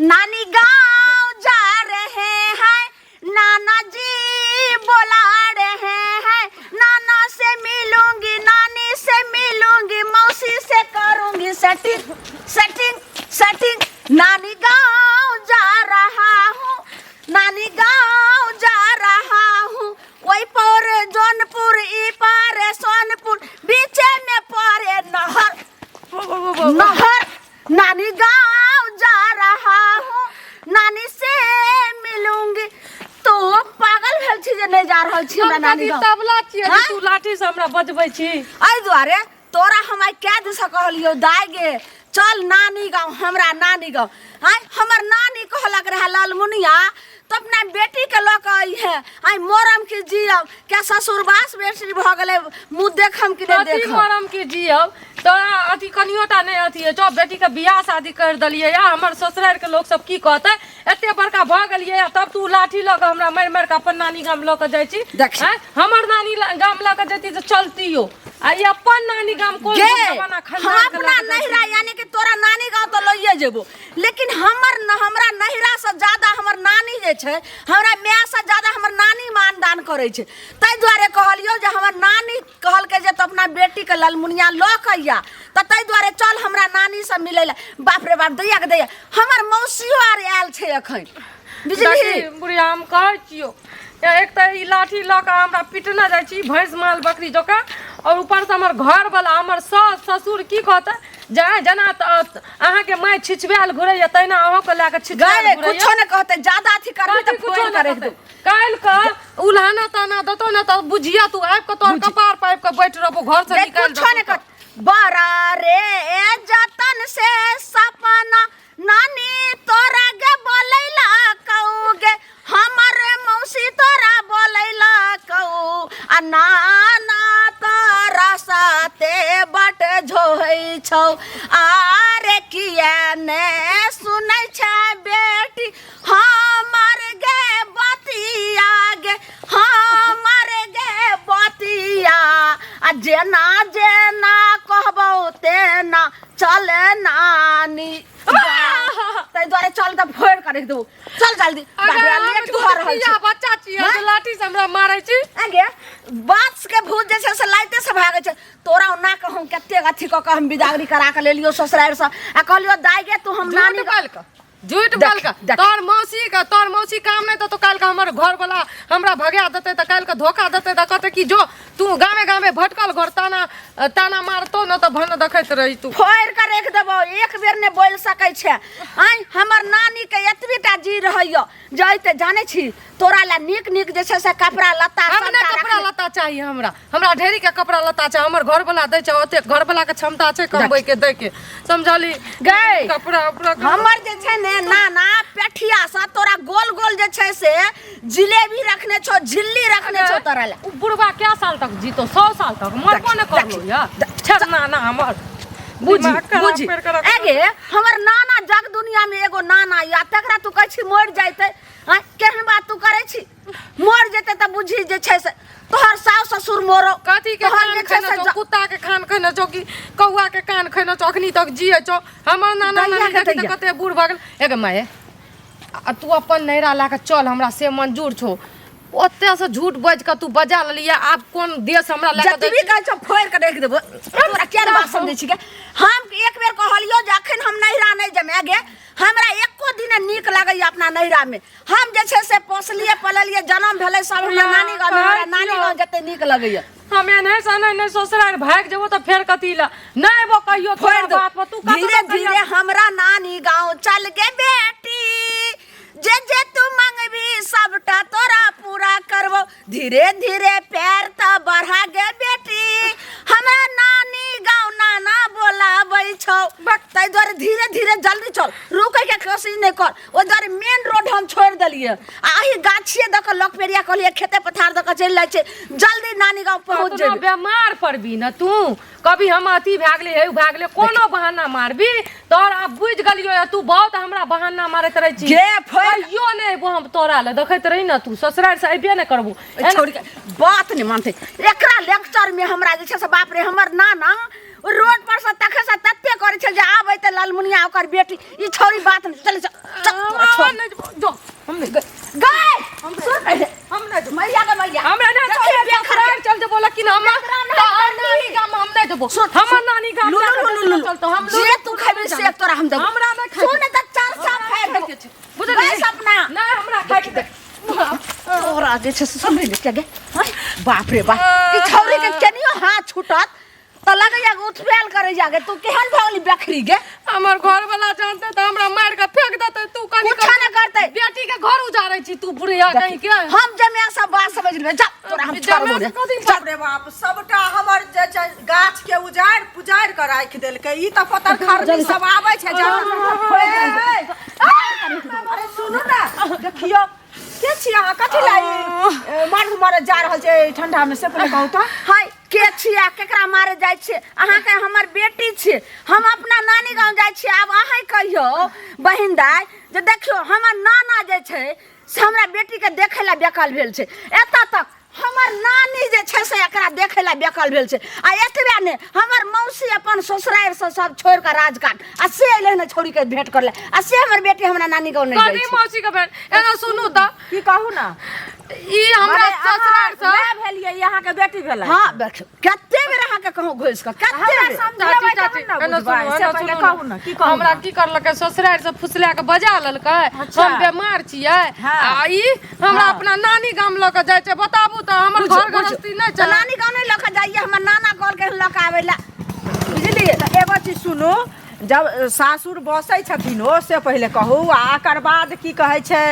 नानी गांव जा रहे हैं, नाना जी बोला रहे हैं, नाना से मिलूंगी, नानी से मिलूंगी, मौसी से करूंगी सेटिंग सेटिंग सेटिंग। नानी गांव जा रहा हूँ, नानी गांव जा रहा हूँ। ओहि पर जौनपुर, ई पार सोनपुर, बीचे में पड़े नहर नहर। नानी गांव जा रहा हूँ, नानी से मिलूंगी। तो पागल भेल छी जे नहीं जा रहल छी हमरा हम नानी कथी गाँव? तबला छियै जे हाँ? तू लाठी से हमरा बजबै छी? एहि दुआरे तोरा हम आइ कए दिनसँ कहलियौ, दाय गे चल नानी गाँव, हमरा नानी गाँव। आँय, हमर नानी कहलक रहए लालमुनिया तो अपना बेटीके लऽ कऽ अइहे, आइ मरम कि जियब, क्या ससुरबास बेटी भऽ गेलै, मुँह देखम कि नहि कथी देखम? मरम की जियब? तोरा अथी कनियोटा नहि अथी होइ छौ? बेटीके बियाह शादी करि देलियै या हमर ससुरारिके लोक सब की कहतै? एते बड़का भऽ गेलियै या तब तू लाठी लऽ कऽ हमरा मारि मारि कऽ अपन नानी गाम लऽ कऽ जाइ छी? देख। आँय, हमर नानी गाम लऽ कऽ जैती तऽ चलतियो, आ ई अपन नानी गाम कोन गे जमाना हम खंडहर के अपना लऽ कऽ जाइ छी? नैहरा यानी कि तोरा नानी गाँव तऽ लइए जेबो, लेकिन हमर हमरा नैहरा से ज्यादा हमर नानी जे छै, हमरा माय से ज्यादा हमर नानी मानदान करै छै। ताहि दुआरे कहलियौ जे हमर नानी कहलकै जे तो अपना बेटीके ललमुनिया लऽ कऽ अइया, तऽ ताहि दुआरे चल हमरा नानीसँ मिलै लए। बाप रे बाप, दैया के दैया, हमर मौसियो आर आयल छै एखन, बुझलिही? देखी बुढ़िया, हम कहै छियौ, एक तऽ ई लाठी लऽ कऽ हमरा पिटने जाइ छी भैंस माल बकरी जकाँ, आओर ऊपरसँ हमर घरवला, हमर सास ससुर की कहतै? जे जेना अहाँके माय छिछबायल घुरैया तहिना अहूँके लए कऽ छिछबायल गए घुरैया। कुछो नहि कहतै, ज्यादा अथी करबी तऽ कथी कुछो फोड़ि नहि कऽ राखि कहतै? देबौ। काल्हि कऽ उल्हाना ताना देतौ ने तऽ बुझिया तू आबि कऽ तोहर कपार पर आबि कऽ बैठ रहबो, घर से गे, निकालि कुछो देतौ। नहि कहत। बड़ा रे जतन से सपना नानी तोरा गे बोलैला कहू गे, हमर मौसी तोरा बोलैला कहू, आ नाना तोरा साथे बट झोहै छौ। आरे किया ने सुनै छै बेटी हमर गे बतिया गे, हमर गे बतिया? आ जेना जेना कहबौ तेना चल नानी। ताहि दुआरे चल तऽ फोड़ि कऽ राखि देबौ, चल जल्दी। बाप रे, लेट भऽ रहल छै। बच्चा छियै जे लाठी से हमरा मारै छी? आगे बाँस के भूत जे छै से लाइटे से भागै छै। तोरा ओना कऽ हम कतेक अथी कऽ कऽ हम बिदागरी करा कऽ लेलियौ ससुरारि से, आ कहलियौ दाइ गे तू हम नानी झूठ बोल कऽ, झूठ बोल कऽ। देख। तोहर मौसी के, तोहर मौसी काम नहि देतौ, काल्हि के हमर घर वाला हमरा भगा देतै, तऽ काल्हि के धोखा देतै, तऽ कहतै कि जो तू गामे गामे भटकल घर, ताना ताना मारतौ ने तऽ भन देखैत रही तू। फोड़ि कऽ राखि देबौ, एक बेर नहि बोलि सकै छै। आँय, हमर नानीके एतबी टा जी रहैया जे अइते जानै छी तोरा लए नीक नीक जे छै से कपड़ा लत्ता हम नहि सबटा कपड़ा रखने। लत्ता चाही हमरा, हमरा ढेरी के कपड़ा लत्ता छै, हमर घर वाला दै छै ओतेक, घर वाला के क्षमता छै कमबै के दै के, समझली? गै, कपड़ा उपड़ा हमर जे छै ने नाना पेठिया से तोरा गोल गोल जे छै से जिलेबी रखने छौ, झिल्ली रखने छौ तोरा लए। उ बुढ़वा क्या साल तक जीतो? 100 साल तक मरबो ने करलो या छे नाना हमर। बुझी दिमाग खराब बुझी करि कऽ रखने। एगे हमर नाना जग दुनिया में एगो नाना या, तकरा तू कहै छी मरि जैते? आँय, केहन बात तू करै छी? मर जेतै तऽ बुझी जे छै से तोहर सास ससुर मरो। कथी के तोहर कान जे छै खैने से छौ? कुत्ता के खान खैने छौ कि कौआ के कान खैने छौ? अखनी तक जिए छौ हमर नाना दैया नानी के देखी तऽ दैया। कते बूढ़ भऽ गेल। एगे माये, आ तू अपन नैहरा लए कऽ चल, हमरा से मंजूर छौ। ओते से झूठ बाजि कऽ तू बजा लेलियै, आब कोन देश हमरा लए कऽ दै जतबी कहै छौ फोड़ि कऽ राखि देबो। तोरा किया ने बात समझै छी गे? हम एक बेर कहलियौ जे अखन हम नैहरा नहि जेबै। गे, हमरा एको दिन नीक लगैया अपना नैहरा में? हम जे छै से पोसलिए पललिए, जन्म भेलै सब हमरा नानी गाँव में, हमरा नानी गाँव जते नीक लगैया। हम एनहे से एनहे ससुरारि भागि जेबो तऽ फेर कथी लए नहि एबो कहियो फोड़ि तोरा दो। बात पर तू कतऽ धीरे कहिया धीरे हमरा नानी गाँव चल गे बेटी, जे जे तू मंगबी सबटा तोरा पूरा करबो। धीरे धीरे पैर तऽ बढ़ा गे बेटी, हमरा नानी गाँव नाना बोलाबै छौ। ताहि दुआरे धीरे धीरे जल्दी चल, रुकै के कोशिश नहि कर। ओहि दुआरे मेन रोड हम छोड़ि देलियै आ एहि गाछिए दऽ कऽ लकपेरिया कहलियै खेते पथार दऽ कऽ चलि जाइ छै, जल्दी नानी गाँव पहुँच कतनो जेबै। बेमार पड़बी ने तू, कभी हम अथी भए गेलै, हे भए गेलै, कोनो बहाना मारबी तोहर। आब बुझि गेलियो या तू बहुत हमरा बहाना मारैत रहै छी। गे, फोड़ि कहियो नहि अयबो हम तोरा लए, देखैत रही ने तू ससुरारि से अयबे नहि करबो। ओहि छोड़ि के बात नहि मानतै। एकरा लेक्चर में हमरा जे छै से बाप रे, हमर नाना रोड पर से तखे से तते करै छै जे आब अयतै ललमुनिया ओकर बेटी, ई छौड़ी बात नहि चल चल चल। छोड़। नहीं जेबो, जो हम नहीं गए सुन पहिले हम नहि जेबै। मैया के मैया हमरा ना देखी छोड़ बेखर ससुराल चल जेबो लेकिन हम बेकरा नहीं तोहर करती। नानी गाम हम नहीं जेबो। सुन, हमर सुन। नानी गाम लू, जाके लू, लू, लू, लू। चलतो हम जे तू खेबी से तोरा हम देबो। हमरा नहीं खाइ सुन त चार साल खाइ खाइ के छै। बुझलियै? बुझलियै सपना नहीं हमरा खाइ के दे। तोरा जे छै से सुनै ने के गे हँ? बाप रे बाप ई छौरी के केनियो हाथ छूटत त लगैया उठबेल करे जागे तू केहन भऽ गेली बकरी गे हमर घर वाला जानते त हमरा मार के फेंक देते तू कनी कुछो न करतै। बेटी के घर उजारै छी तू बुढ़िया कहीं के हम जमिया सब बात समझ लेबै जा तोरा हम छोड़ जमिया देबो से कथी बाप रे बाप सबटा हमर जे छै गाछ के उजाड़ि पुजाड़ि के राखि देलकै ई तऽ पतर खरनी सब आबै छै अरे सुनू ने देखियौ के छी अहाँ कथी ला ई मार मारे जा रहल छै एहि ठंडा में से पहिले कहू तऽ हाय के छी आ केकरा मारे जाइ छियै अहाँके हमर बेटी छी हम अपना नानी गाँव जाइ छियै आब अहाँ कहियौ बहिन दाइ जे देखियौ हमर नाना जे छै से हमरा बेटीके देखै लए बेकल भेल छै एतऽ तक हमर नानी जे छै से एकरा देखै लए बेकल भेल छै आ एतबे नहि हमर मौसी अपन ससुरारिसँ सब छोड़ि कऽ राजघाट आ से अयलै हन छौड़ीके भेंट करलै आ से हमर बेटी हमरा नानी गाँव नहि जाइ कथी छै मौसी के बहन एना सुनू तऽ की कहू ने ई हमरा मने अहाँ ससुरार से माय भेलियै ई अहाँके बेटी भेलै हाँ देखियौ कते बेर अहाँके कहूँ घुसि कऽ कते हमरा बेर समझेबै चाची, तहन ने एना बुझबै सुनू, से एना पहिले सुनू कहू ने की कहू हमरा ने? की करलकै ससुरार से फुसला के बजा लेलकै अच्छा। हम बेमार छियै हाँ। आ ई हमरा हाँ। अपना नानी गाम लऽ के जाइ छै बताबू तऽ हमर बुझियौ, घर बुझियौ। गृहस्थी नहि तऽ छै नानी गाँव नहि लऽ कऽ जाइए हमर नाना कहलकै हन लऽ कऽ आबै लए बुझलियै तऽ एगो चीज सुनू जब सासुर बसै छथिन ओ से पहिले कहू आ एकर बाद की कहै छै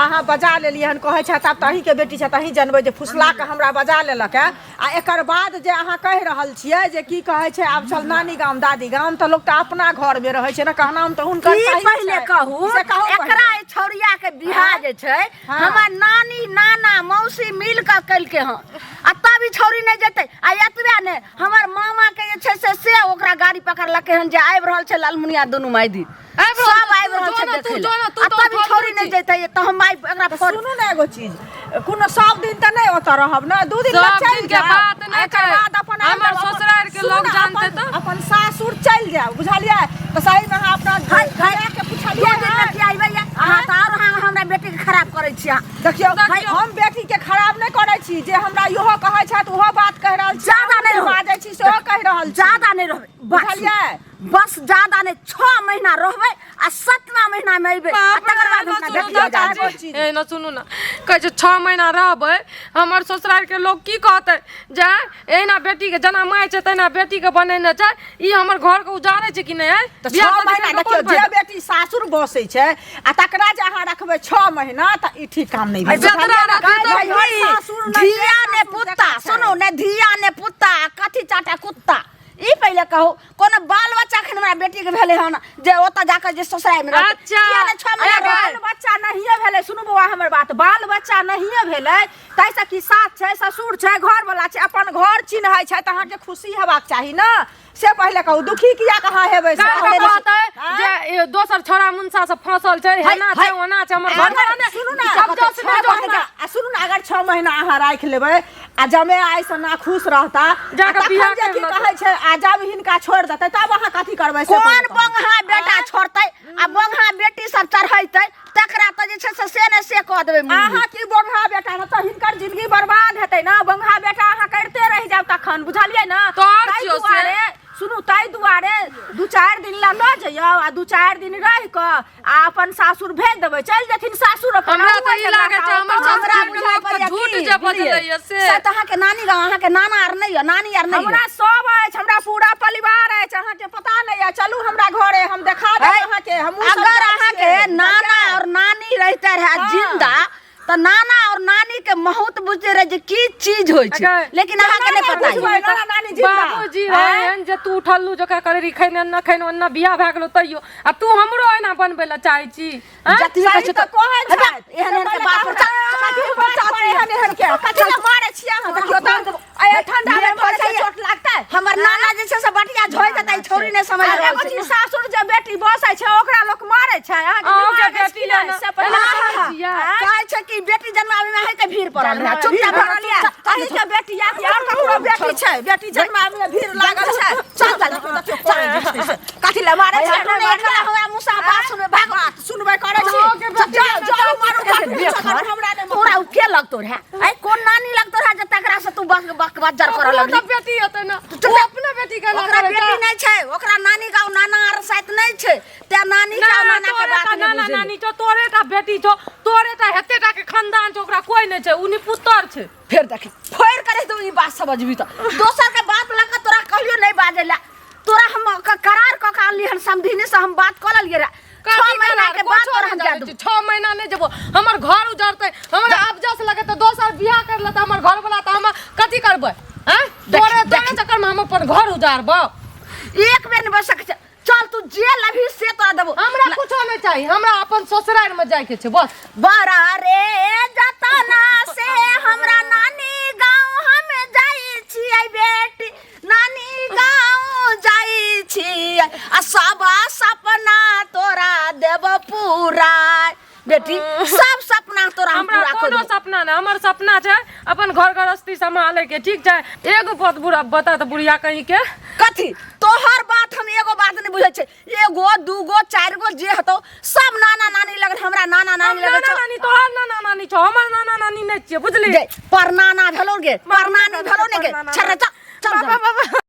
अहाँ बजा लेलियै हन कहै छथि आब तऽ अहीँके बेटी छथि अहीँ जनबै जे फुसला कऽ हमरा बजा लेलक हँ आ एकर बाद जे अहाँ कहि रहल छियै जे की कहै छै आब चल नानी गाम दादी गाम तऽ लोक तऽ अपना घरमे रहै छै ने कहनाम तऽ हुनकर ई सही पहिले छै। कहू से कहू पहिले। एकरा ई छौड़िया के बियाह जे छै हाँ। हमर नानी नाना मौसी मिल कऽ केलकै हँ आ तब ई छौड़ी नहि जेतै आ एतबे नहि हमर मामा के जे छै से से ओकरा गाड़ी पकड़लकै हन जे आबि रहल छै लालमुनिया दुनू मायदी आबि रहल सब छै, आबि रहल तू छै जो ने, तू देखै जो ने, लए तू आ तऽ तब ई उठल छौड़ी नहि नहि जेतै तऽ हम माय एकरा तऽ फोन सुनू ने एगो चीज कोनो सब दिन तऽ नहि ओतऽ रहब ने दू दिन लए सब चलि दिन के जायब बात नहि आ एकर छै। बाद अपन आबि हमर जायब, अपन- ससुरारि के सुनू लोग ने, जानतै अपन- तऽ? अपन सासुर चलि जायब बुझलियै तऽ सही मे अहाँ अपना हाय, हाय। के दू पुछलियै दिन लए की अयबै ये? अहाँ तऽ आर अहाँ हमरा बेटीके खराब करै छी अहाँ। देखियौ देखियौ। हम बेटी के खराब नहि करै छी जे हमरा इहो कहै छथि ओहो बात कहि रहल छी ज्यादा नहि जे रहू। बाजै छी सेहो कहि रहल छी ज्यादा नहि रहबै बस बुझलियै? बस ज्यादा नहि 6 महीना रहबै आ 7वां महीना मे अयबै आ बाप रे, तकर बाद एना हमरा सुनू देखियौ ने जाके। चाची, एना सुनू ने कहै छै 6 महीना रहबै हमर ससुरारिके लोक की कहतै जे एहिना बेटीके जेना माय छै तहिना बेटीके बनेने छै ई हमर घरके उजाड़ै छै कि नहि आँय? तऽ बियाह 6 शादी महीना करिके देखियौ कोन जे फायदा? बेटी सासुर बसै छै आ तकरा जे अहाँ रखबै 6 महीना तऽ ई ठीक काम नहि भेल जतरा बुझलियै ने? रहतै तऽ नैहर सासुर नहि धिया ने सासुर पुत्ता जकाँ छै। सुनू ने धिया ने पुत्ता कथी चाटा कुत्ता ई पहिले कहू कोनो बाल बच्चा एखन हमरा बेटी के भेलै हन जे ओतऽ जाकऽ जे ससुराल मे रहतै अच्छा। किया ने 6 महीना अरे रहतै? बाल बच्चा नहिए भेलै सुनू बौआ हमर बात बाल बच्चा नहिए भेलै ताहिसँ कि सास छै ससुर छै घरवला छै अपन घर चिन्है छै तऽ अहाँके खुशी हेबाक चाही ने से पहिले कहू दुखी किया कहाँ हेबै से काल्हि पहिले कहतै आँय? जे ए, दोसर छोड़ा मुनसा से फंसल छै हेना छै है। ओना छै हमर घर अगर ने सुनू ने सब दोस्त छओ ने जोड़ महीना आ सुनू ने अगर 6 महीना अहाँ राखि लेबै आ जमे आइ से ना खुश रहता जाकऽ आ तखन बियाह जे की कर कहै छै आ जब हिनका छोड़ि देतै तब अहाँ कथी करबै से कोन पहिले कहू। बंगहा बेटा छोड़तै आ बंगहा बेटी सब चढ़ैतै तकरा तऽ जे छै से से ने से कऽ देबै मुँह अहाँ की बंगहा बेटा रहतै हिनकर जिंदगी बर्बाद हेतै ने बंगहा बेटा अहाँ करिते रहि जायब तखन बुझलियै ने तोहर ताहि छियौ से। दुआरे सुनू ताहि दुआरे 2-4 दिन ला लऽ जइयौ आ 2-4 दिन रहि कऽ आ अपन सासुर भेज देबै चलि जेथिन सासुर अपन हमरा अहूँ तऽ ई एहिठाम लागै छै राखब, हमर ओतऽ ससुराल हमरा के लोक बुझाइ तऽ पड़ैया झूठ की, जे बुझलियै? बजलैया से। से तऽ अहाँके नानी गाँव अहाँके नाना आर नहि यऽ नानी आर नहि यऽ हमरा सब अछि हमरा पूरा परिवार अछि अहाँके पता नहि अछि चलू हमरा घरे हम देखा देब अहाँके हमहूँ सब अगर जाइ अहाँके छियै, नाना बुझलियै? और नानी रहते रहे हाँ। जिंदा तऽ नाना और नानी के बहुत बुझते रहे जे की चीज होइ छै अगर- लेकिन अहाँके नहि नाना पता बुझबै, यऽ नाना नानी जिंदा। बाबूजी रहन जे तू उठल्लू जका करे रही खैने न खैने ओन्ना बियाह भए गेलो तैयो आ तू हमरो एना बनबै लए चाहै छी आँय? जतबी कहै सही छै तऽ तऽ कहै हेबे, छथि। एहन एहन के बाप पर चल, कथी बात पर एहन एहन के कथी लए मारै छियै अहाँ देखियौ तऽ ए ठंडा मे मारै छै चोट लागतै हमर नाना जे छै से बटिया झोइ देतै छौरी नहि समझ अरे रहल एगो छै चीज सासुर जे बेटी बसै छै ओकरा लोक मारै छै अहाँके अहाँके दिमाग अछि बेटी कि लए नहि ने से पहिले एना कहू। करै छियै। आँय? कहै छै कि बेटी जन्माबै मे अहींके भीड़ पड़ल रहै चुपचाप चुपचाप भरल यऽ अहींके बेटी यऽ कि आओर ककरो बेटी छै बेटी जन्माबै मे भीड़ लागल छै चल चल देखियौ कथी लए मारै छै हमरा मुसा बात सुनबै भागो सुनबै करै छी अहाँके बेटी अपने बेखर हमरा नहि तोरा उ के लगतो रहे ऐ कोन नानी लगतो रहे जे तकरा से तू बक बक बज्जर करऽ ओकरो लगली तऽ बेटी हेतै ने चुप ओ रह। अपने बेटी के ना ओकरा करै छै। बेटी नहि छै ओकरा नानी गाँव नाना आर शायद नहि छै तें नानी ना, गाँव नाना के तोरे बात टा नहि नाना बुझेलै। नानी छौ तोरे टा बेटी छौ तोरे टा हेते टा के खानदान छौ ओकरा कोई नहि छै उ निपुतर छै फेर देखी फोड़ के रहि दू ई बात समझबी तऽ दोसर के बात लऽ कऽ तोरा कहलियो नहि बाजै लए तोरा हम करार कऽ के आनली हन समधिनी से हम बात कऽ लेलियै रहे छओ कथी महीना करार? के बाद कुछो तोरा नहि हम जानै दए देबौ छी। 6 महीना नहि जेबो हमर घर उजड़तै हमरा अबजस लगे तऽ दोसर बियाह कर लेतै हमर घर वाला तऽ हम कथी करबै आँय तोरे तोरे चक्कर में हम अपन घर उजारबो एक बेर नहि बच सकै छै चल तू जे लभी से तोरा देबो हमरा कुछो नहि चाही हमरा अपन ससुराल में जाय के छै बस बड़ा रे जतना से हमरा नानी गाँव हम जाइ छियै बेटी नानी गाँव जाइ छियै आ सब सपना तोरा देब पूरा बेटी सब सपना तोरा हम हमरा पूरा कर कोनो देबो सपना नहि हमर सपना छै अपन घर गृहस्थी सम्हाले के ठीक छै एगो बात बुढ़ा बता तऽ बुढ़िया कहीं के कथी तोहर बात हम एगो बात नहीं बुझै छै एगो दूगो चारि गो जे हेतौ सब नाना नानी लगन हमरा नाना नानी नाना लगन छौ नानी तोहर नाना नानी छौ हमर नाना नानी नहि छियै बुझली गे परनाना भेलो गे परनानी भेलो ने गे परनाना। छर्रे चल चल बाबा बाबा।